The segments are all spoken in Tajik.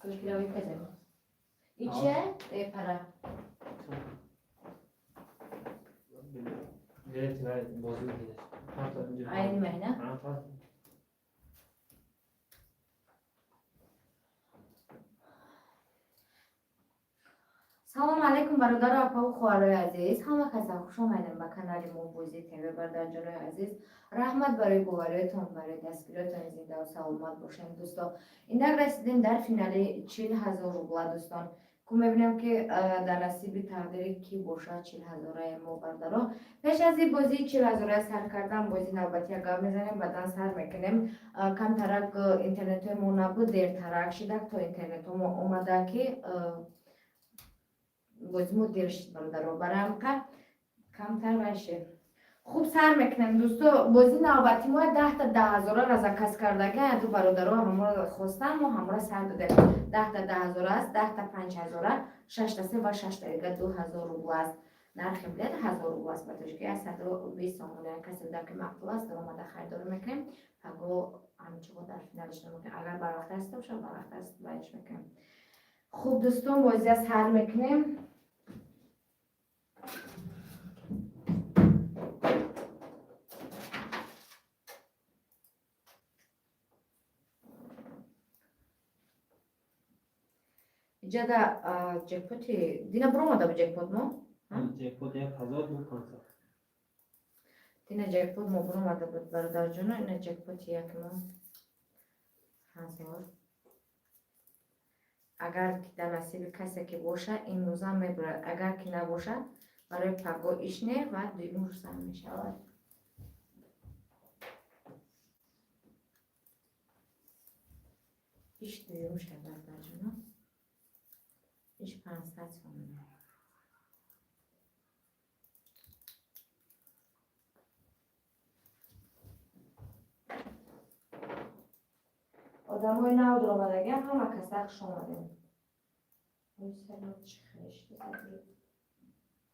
Зулкирови. И чия? Э, пара. Айни майна? Салом алейкум, бародару, апаву, хоҳарои азиз, ҳама каса хуш омадем ба канали мо Бозӣ ТВ. Бародарҷонои азиз, раҳмат барои бовариётон, барои дастгириётон, зиндаву саломат бошем. Дӯсто, инак расидем дар финали 40 000 рубла. Дӯстон, ку мебинем, ки дар насиби тақдири кӣ бошад 40 ҳазораи мо. Бародаро, пеш аз ин бозии 40 ҳазора сар кардан, бози навбатия гап мезанем, баъдан сар мекунем. Камтарак интернетҳои мо набуд, дертарак шидак, то интернетҳо мо омада, ки бозимо дер шид. Бародаро, барамқа камтар вайше. Хуб, сар мекунем, дӯсто. Бози навбати мо 10-та 10 ҳазора заказ кардага, ду бародаро ҳаморо хостан, мо ҳамора сар додем. 10-та 10 ҳазора аст, 10-та 5 ҳазора, шашта се ва шашта дига 2000 рубл аст. Нархи билет 1000 рубл аст, ба тоҷики 120 сомона. Касе дар ки мақбул аст, даромада харидорӣ мекунем. Паго ҳамчиҳо дар финалиш мекунем, агар барвақт аст боша, барвақт аст, баиш мекунем. Хуб, дӯстон, бозия сар мекунем. Иҷада ҷекпоти дина буромада бу, ҷекпот мо. Ҷекпот 1000 ду 500. Дина ҷекпот мо буромада буд, бародарҷоно. Ина ҷекпоти як мо 1000. Агар ки дар насиби касе ки боша, имрӯзам мебурад, агар ки набошад, барои паго ишне ва дуюм рӯзам мешавад. Иш дуюм шавад, бародарҷоно. Иш 500 сомона. Одамои нав дуромадагиам, ҳама каса хуш омадем. Ой, саро чӣ хеле шуда.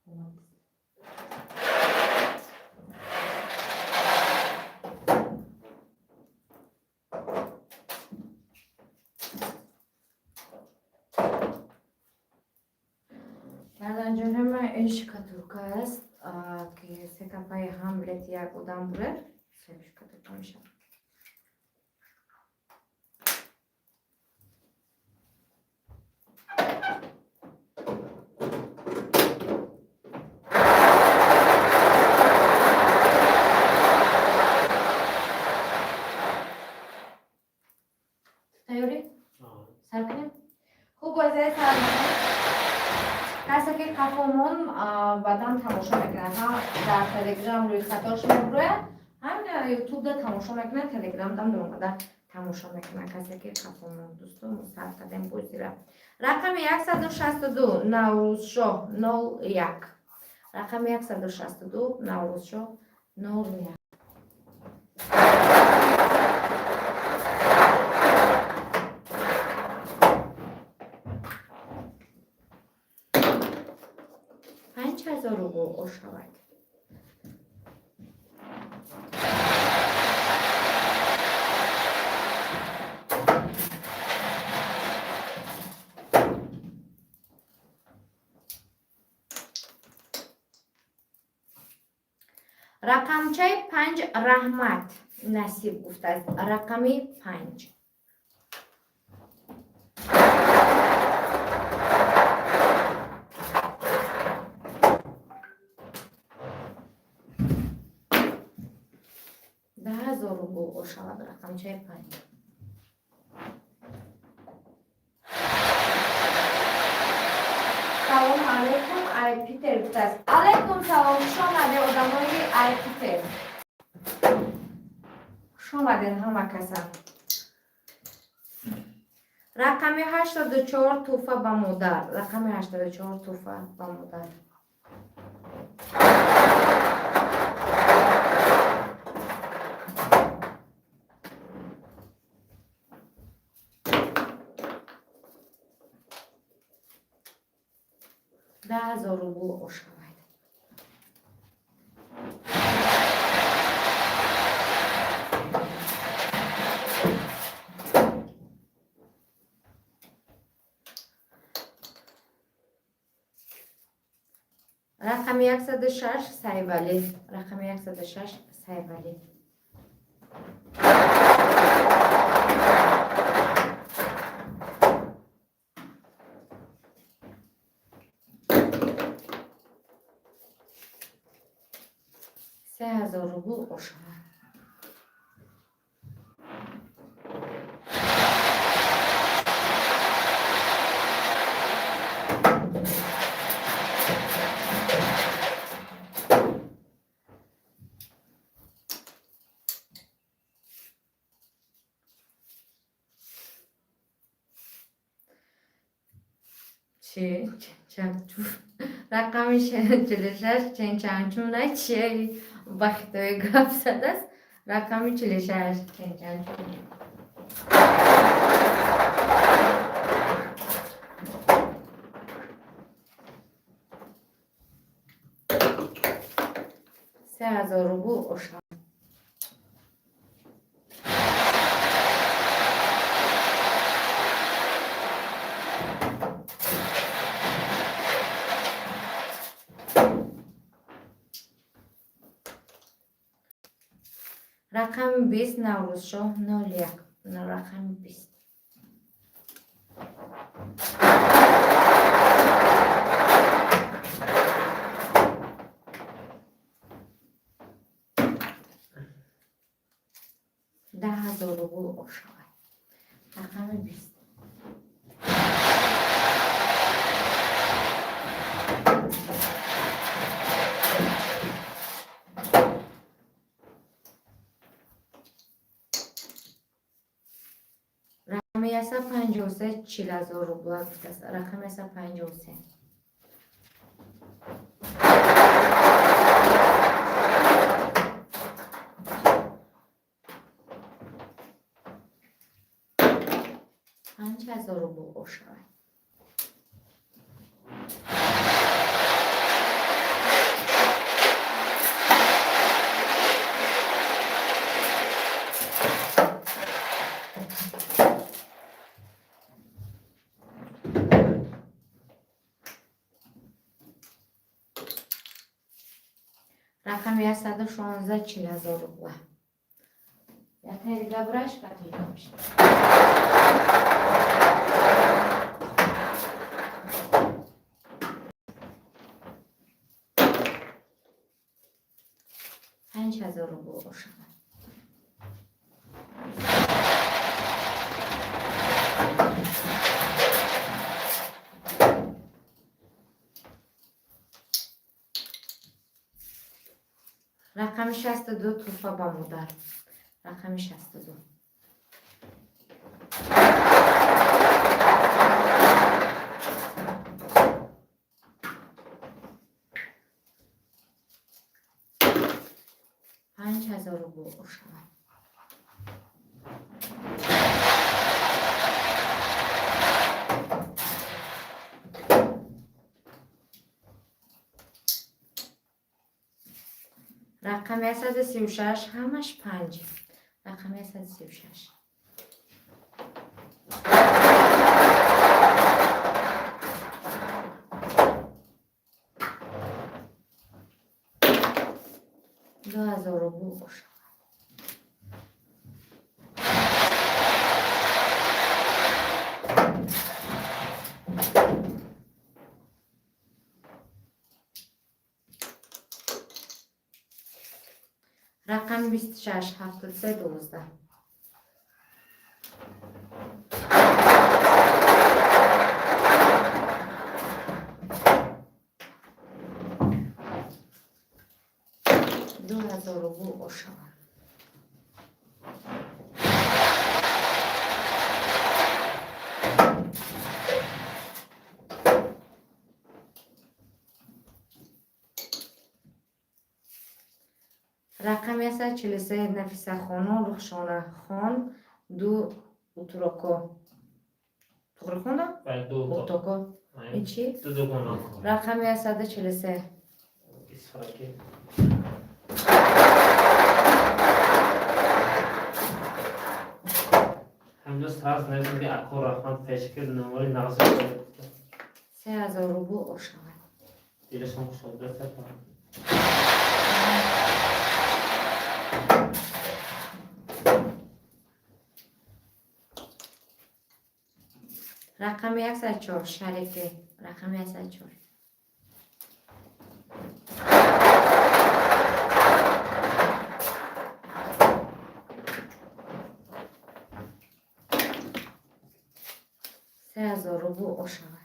Омад. Бародарҷонои ман, ин шкатулка аст, ки се капаи ҳам билети як одам бурад, се шкатулка мешавад. Тайёрӣ? Сар кунем? Хуб, бозия сар мекунем. Касе ки қафомон баъдан тамошо мекунад, ҳам дар Телеграм рӯи хатош мебурояд, ҳам дар Ютубда тамошо мекунад, Телеграмдам омада тамошо мекунад. Касе ки қафомон, дӯсто, мо сар кардем бозира. Рақами 162, Наврӯзшоҳ, 01. Рақами 162, Наврӯзшоҳ, 01. 5000 рубл ошавад. Рақамчаи 5, раҳмат, насиб гуфтааст. Рақами 5. 10 000 рубл ошавад рақамчаи 5. Салом алейкум, ай Питер гуфтааст. Алейкум салом, хуш омаде, одамои ай Питер, хуш омаден ҳама каса. Рақами 84, тӯҳфа ба модар. Рақами 84, тӯҳфа ба модар. 10 000 рубл ошавад. Рақами 106, Сайвалӣ. Рақами 106, Сайвалӣ. 3000 рубл ошава. Чи чанчу, рақами 46, ченчанчуна чие, ба хитои гап задааст. Рақами 46, ченчанчу. 3000 рубл оша. Рақами 20, Наврӯзшоҳ, 01, рақами 20. 10 000 рубл ошавад. Рақами 20. Рақами 153, 40 000 рубла гуфтааст. Рақами 153. 5000 рубл ошавад. Рақами 116, 40 000 рубла. Яктай дига бураш, баъд мешавад. 5000 рубл ошавад. Рақами 62, туҳфа ба модар. Рақами 62. 5000 рубл ошавад. Рақами 136, ҳамаш панҷ. Рақами 136. 2000 рубл ошавад. Рақами 26, 73, 12. 2000 рубл ошавад. Рақами 143, Нафисахонум, Рухшонахон, ду утроко. Туғри хондам? Бале, ду утоқ. Утоко. Ин чи? Ду дугона. Рақами 143. Исфараки. Ҳамдӯст ҳаст, нависанд ки ако раҳмат, пешакӣ номори нағз. 3000 рубл ошавад. Дилашон кушода сафар. Рақами 104, Шарифӣ. Рақами 104. 3000 рубл ошавад.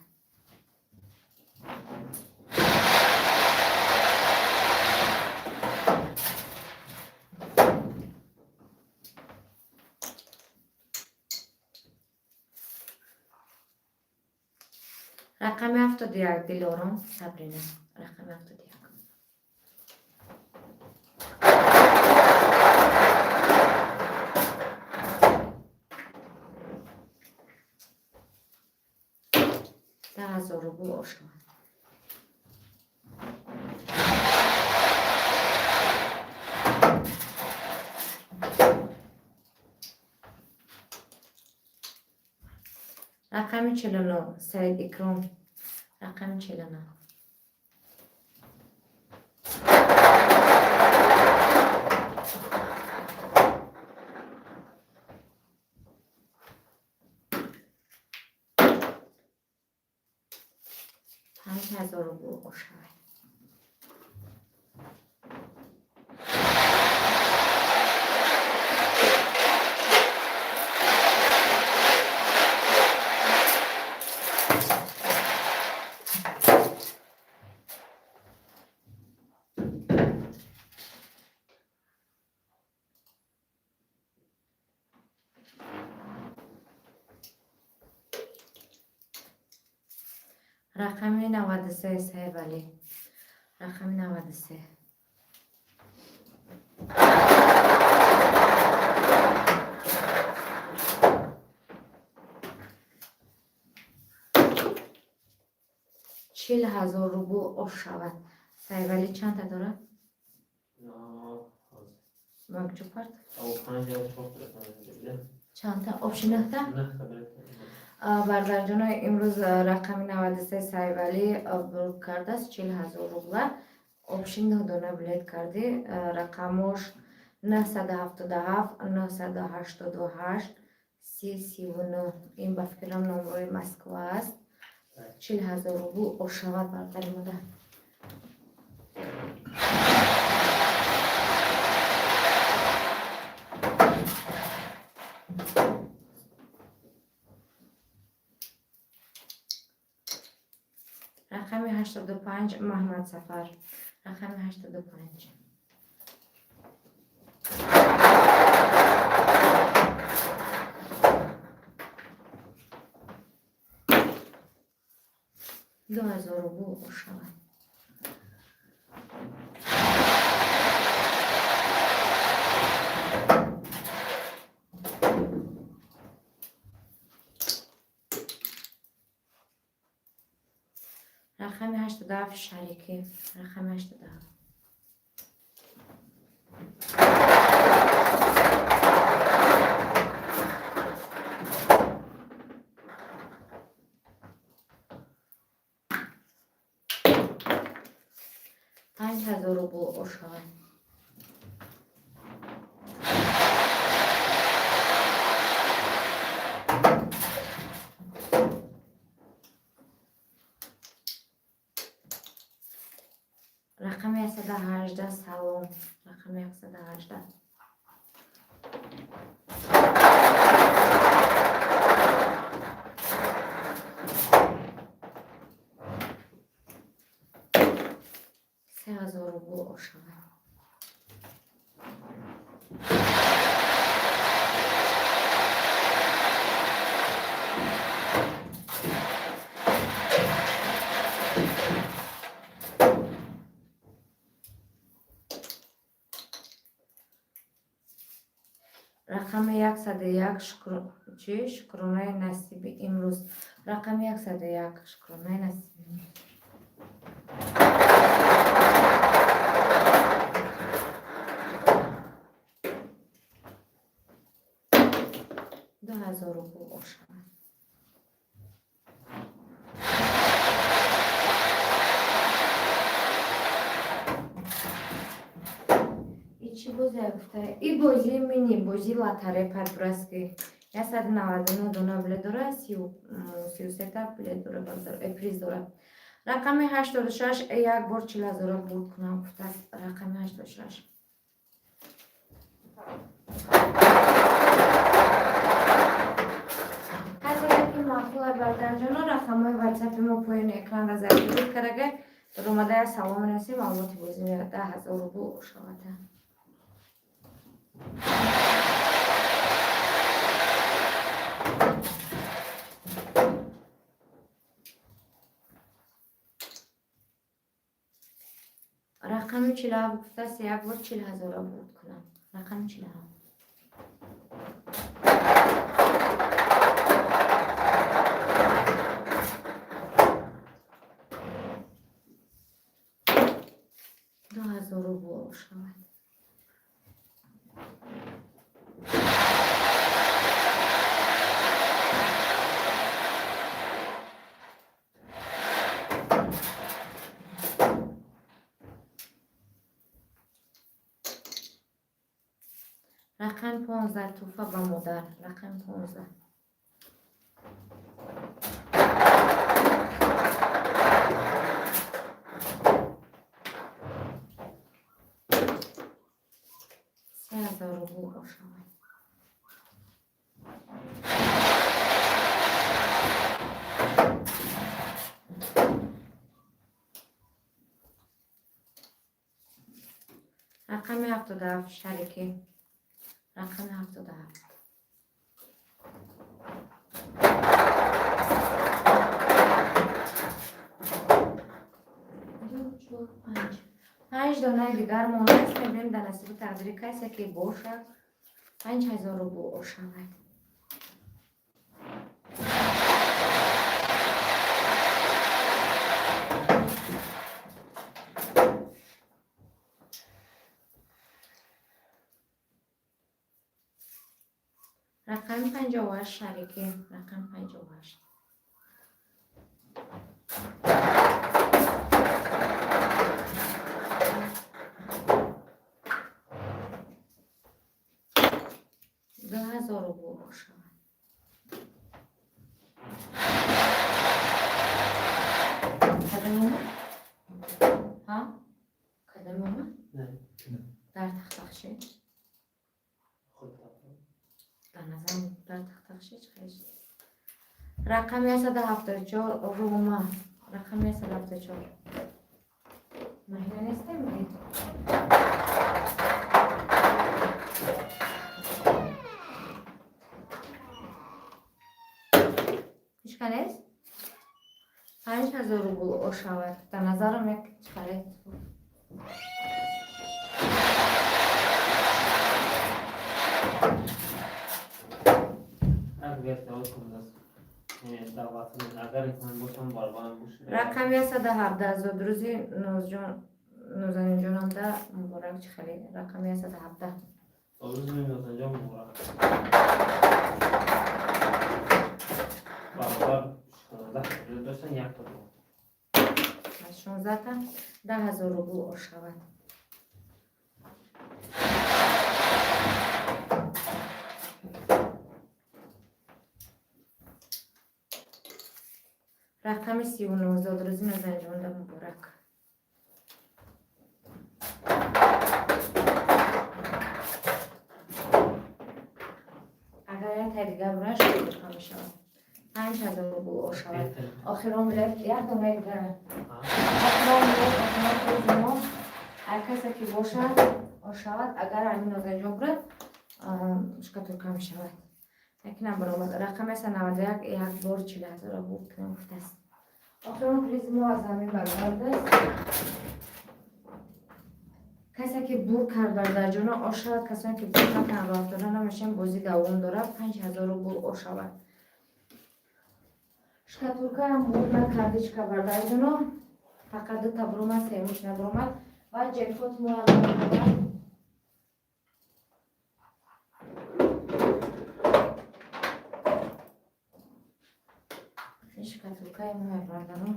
Рақами 71, Дилором Сабрина. Рақами 71. 10,000 рубл ошавад. Рақами 49, Саид Икром. Рақами 49. 5000 рубл ошавад. Рақами 93, Сайфалӣ. Рақами 93. 40,000 рубл ошавад. Сайфалӣ чандта дорад? Банкчо карт? Чандта? Общий нӯҳта? Бардарҷоно, имрӯз рақами 93 Сайвалӣ бурд кардааст 40,000 рубла. Общий нӯҳ дона билет кардӣ. Рақамош 977, 988, 30, 39. Ин ба фикрам номрои Москва аст. 40,000 рубл ошавад бардари мода. Рақами 85, Маҳмадсафар. Рақами 85. 2000 рубл ошавад. Рақами 87, Шарикӣ. Рақами 87. 5000 рубл ошавад. Рақами 118, Салом. Рақами 118. 3000 рубл ошавад. Рақами 101, чи шукронаи насиби имрӯз. Рақами 101, шукронаи насиби. 2000 рубл ошавад. Бозия гуфта, и бозии мини бозии лотерея по-братски. 199 дона билет дора, 33-та билет дора, приз дора. Рақами 86, як бор 40 ҳазора бурд кунам гуфтааст. Рақами 86. Касе ки маъқула, бардарҷоно, рақамҳои ватсапи мо поёни экранра закрепить кардага, даромада я салом расем, маълумоти бозӣ меояд. 10 000 рубл шавада. Рақами 47 гуфтааст, як бор 40 ҳазора бурд кунам. Рақами 47. 2000 рубл шавад. Рақами 15, тӯҳфа ба модар. Рақами 15. 3000 рубл шавад. Рақами 77, шарикӣ. Рақами 77. Ду, чор, панҷ. Панҷ донаи дигар мондааст, мебинем, дар насиби тақдири касе ки бошад, 5000 рубл шавад. Рақами 58, шарикӣ. Рақами 58. 2000 рубл шавад. Кадом омад? Ҳа? Кадом омад? Не. Дар тахтахши? Худ. Дар назарам дар тахтахши чӣ хеш? Рақами 174, Рома. Рақами 174. Маҳина нестем? Ҳечка нест? 5000 рубл ошавад. Дар назарам як чиқарет. Як версия кундаст. Агар ман бошам, барбарам бош. Рақами 117, зодрӯзи Нозҷон, Нозанинҷонамда муборак, чӣ хеле. Рақами 117. Зодрӯзи Нозанҷон муборак. Баробар 16 доштан, як то буд. Аз 16-та 10 000 рубл ошавад. Рақами 39, зодрӯзи Нозанҷонда муборак. Агар як тай дигар бурад, шукр мешавад. 5000 рубл ошавад. Охирон билет, як дона дигар. Охирон билет, охирон призи мо. Ҳар касе ки бошад, ошавад. Агар ҳамин Нозанҷон бурад, шкатулка мешавад. Якинам баромад. Рақами 191, як бор 40 ҳазора бурд кунам гуфтааст. Охирон призи мо аз ҳамин баромадааст. Касе ки бур кард, бародарҷоно, ошавад, касоне ки бур накунанд, роҳ афтода намешавем, бозӣ давом дорад, 5000 рубл ошавад. Шкатулкаам бур накард ҳечка, бародарҷоно, фақат дута буромад, сеюмиш набуромад ва ҷекпот моам баромад. Шкатулкаи моя, бародарон,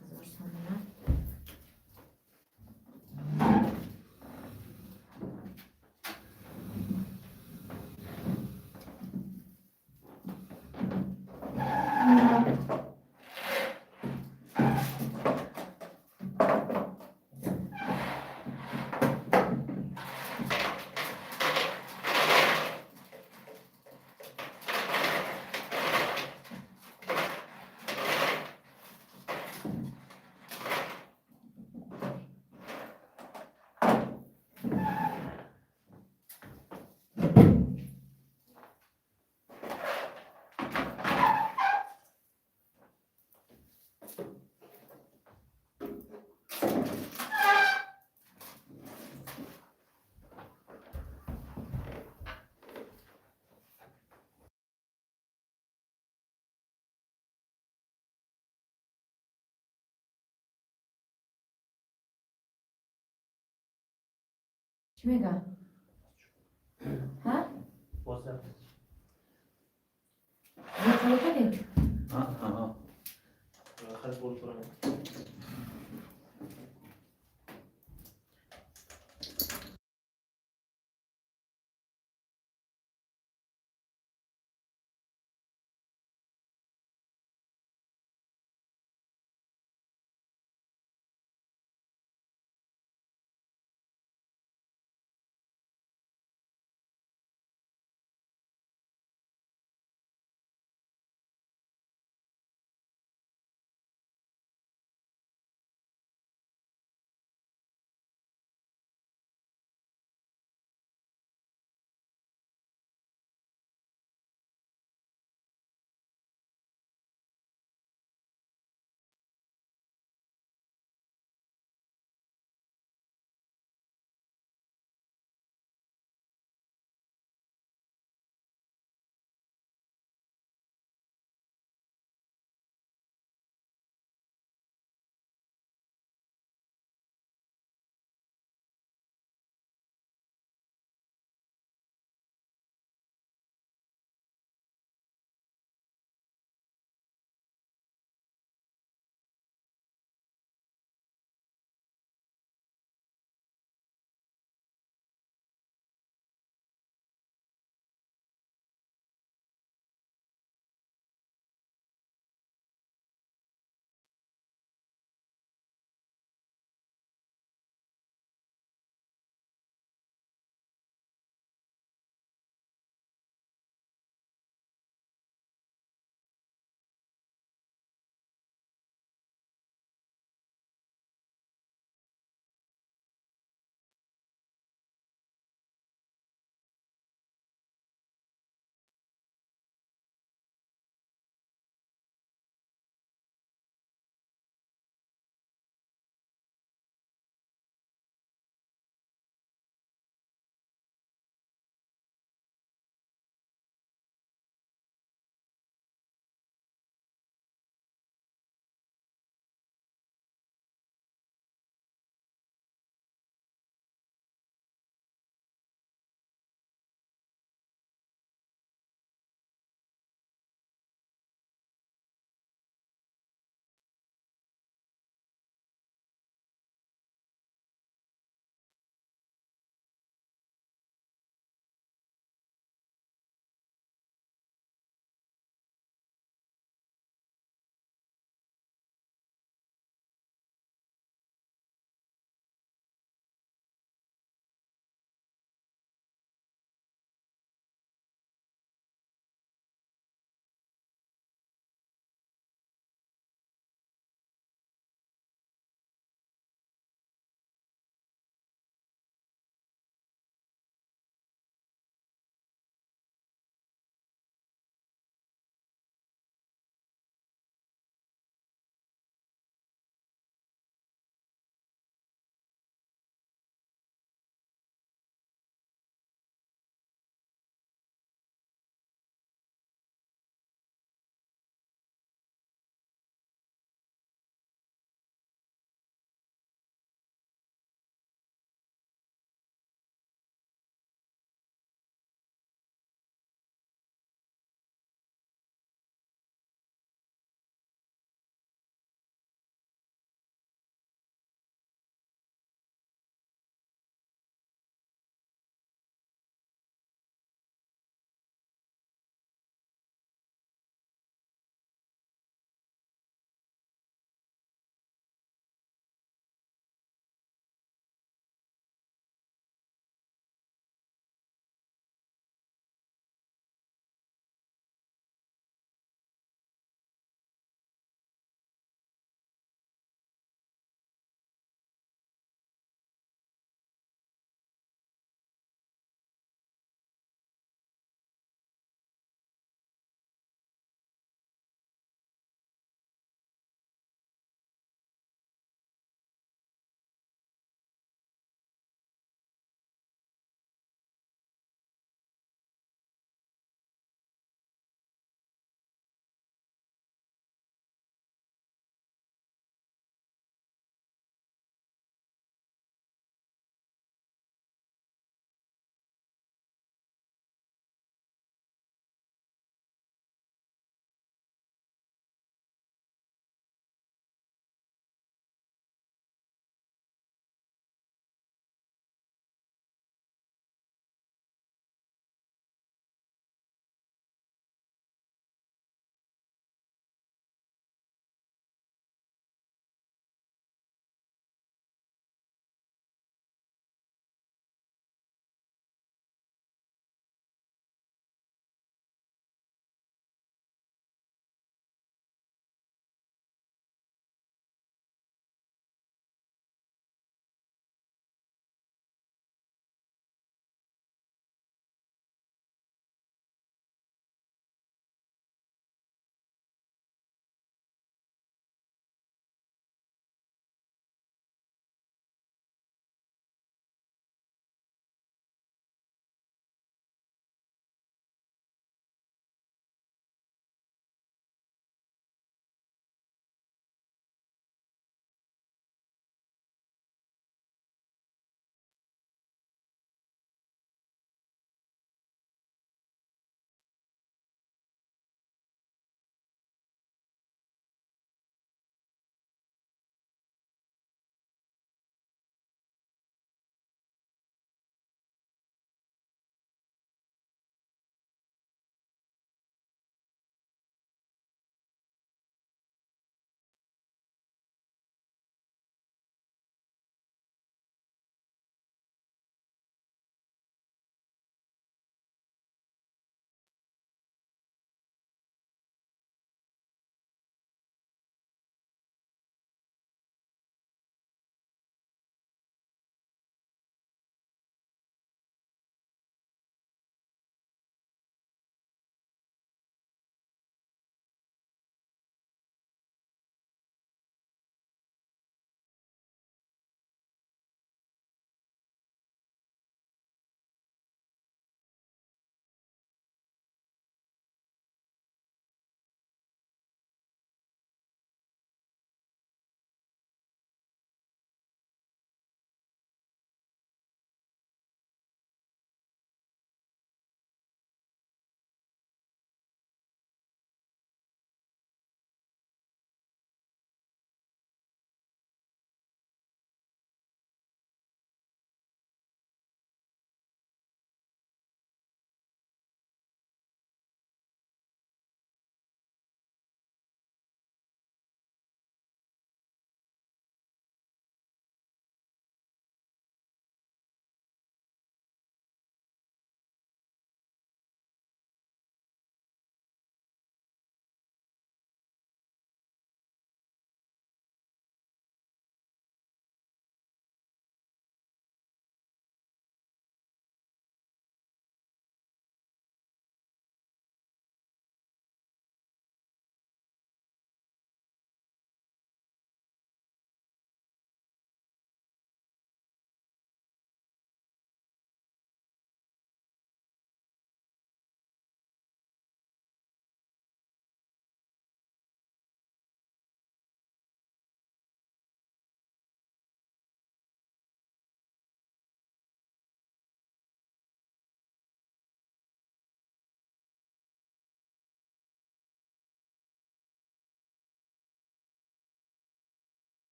1000 сомона. Чӣ мегӯям? Ҳа? Боз. Чаро кардем? Аҳа. Хеле бол турам.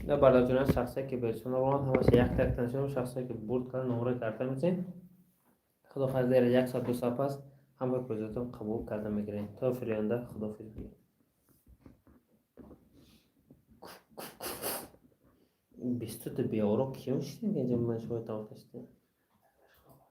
Да, бародарҷонан, шахсе ки бесона ронад, ҳамаша якта якта нишон. Шахсе ки бурд кард, номраи карта мезанед. Худо хоҳад, зери як соат, 2 соат пас ҳамаи призотон қабул карда мегирем. То фириёнда худофиз бигӯем. 22 беоро киён шидем, ки инҷа ман шумо тамошо кардем.